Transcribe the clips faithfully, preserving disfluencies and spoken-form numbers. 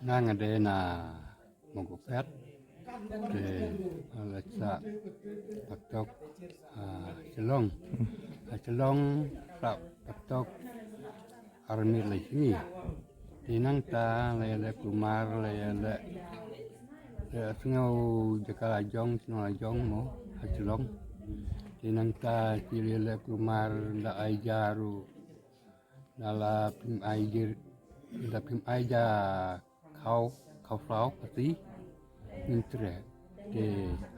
Nga nga dei na Mogopet. Te la sah patok ha Shillong. Ha Shillong sah patok armit lai sini. Te nangta la ïaleh kulmar, la ïaleh, la ïasngew jaka la jong, shnong la jong mo ha Shillong. Te nangta ki la ïaleh kulmar da ai ja ruh. Da la phim ai jir, da phim ai ja khaw, khaw saw Khasi, ngim treh. Te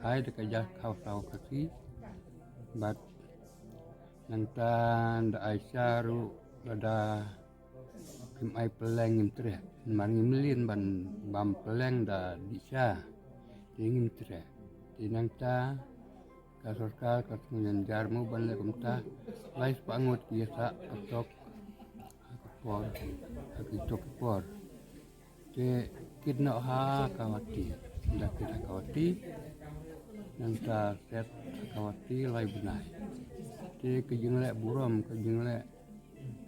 ai da ka ja khaw saw Khasi. Bad nangta da ai sha ruh, lada phim ai pylleng ngim treh. Namar ngim lin ban bam pylleng da dih sha. Te ngim treh. Te nangta ka sorkar ka sngewjynjar mo ban leh kumta. Lai spah ngut ki ïa sah patok ha ka por, ha kito ki por. Te kit noh ha Kawati. Da kit ha Kawati, nangta set ha Kawati lai bnai. Te ka jingleh burom, ka jingleh,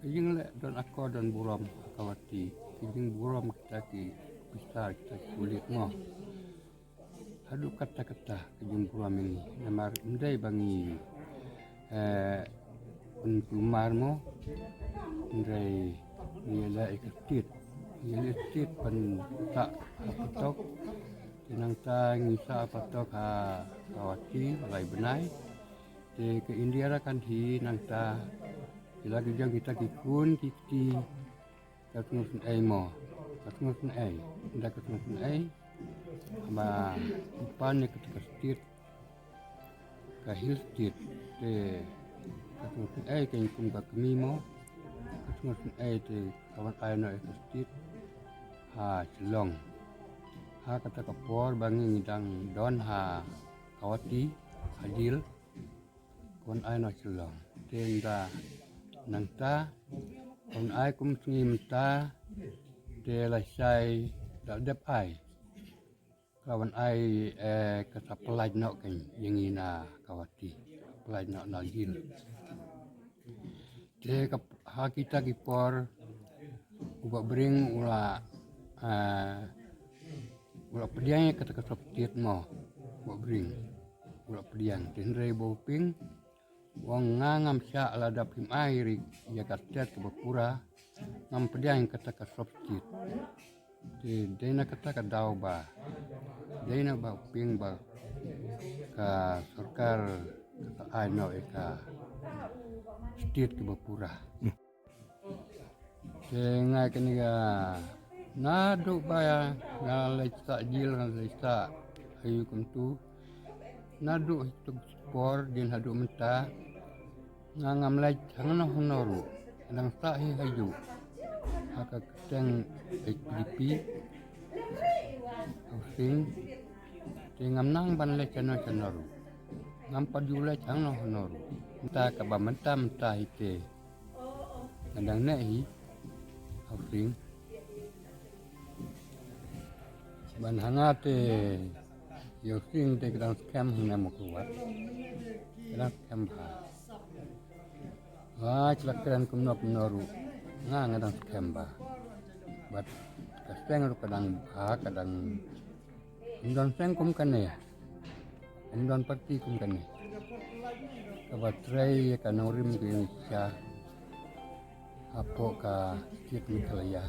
ka jingleh don akor don burom ha Kawati. Ka jingburom kita ki pisar, kita ki pulit mo. Haduh katta katta ka jingburom ïa ngi. Namar ym dei ba ngi, eh, pynkulmar mo. Hynrei ngi ïaleh ïa ka state, ngi ïaleh state ban sah ha patok. Te nangta ngi sah ha patok ha Kawati lai bnai. Te ka Indira Gandhi nangta ki la ki jong kita ki khun ki kti. Ka sngewsynei mo, ka sngewsynei, da ka sngewsynei. Ba pan ïa kata ka state, ka hill state, te ka sngewsynei ka kum ka kmie mo. Ka sngewsynei te ka wan ai noh ïa ka state ha Shillong. Ha kata ka por ba ngi dang don ha Kawati, ha jil. Wan ai noh Shillong. Te nda nangta, wan ai kum sngi mynta, te lashai da dep ai. Ka wan ai, eh, ka sa pynlait noh kein ïa ngi na Kawati. Pynlait noh na jil. Te ka ha kita ki por, u Bah Bring u la, eh, u la pdiang ïa kata ka sop state mo, u Bah Bring. U la pdiang, te hynrei Bah Hoping u ong nga ngam shah lada phim ai ri ïa ka state kaba pura, ngam pdiang ïa kata ka sop state. Te dei na kata ka daw ba, dei na Bah Hoping ba ka sorkar ka ai noh ïa ka state kaba pura. Te nga kane ka naduh ba nga leit sah jil, nga leit sah aïu kumtu. Naduh hituk por dien haduh mynta nga ngam leit hangno hangno ruh. Dang sah hi aïu ha ka kyrteng H P D P, Housing. Te ngam nang ban leit shano shano ruh. Ngam pat ju leit hangno hangno ruh. Mynta kaba mynta mynta hi te nga dang neh hi Housing. Ban hanga te Housing te ka dang skhem hangne Mawkyrwat. Ka dang skhem bha. Ba shu la kren kumno kumno ruh nga nga dang skhem bha. Bad ka seng ruh ka dang bha, ka dang ym don seng kum kane. Ym don parti kum kane kaba trei ïa ka nongrim ka ïing ka sha hapoh ka state Meghalaya.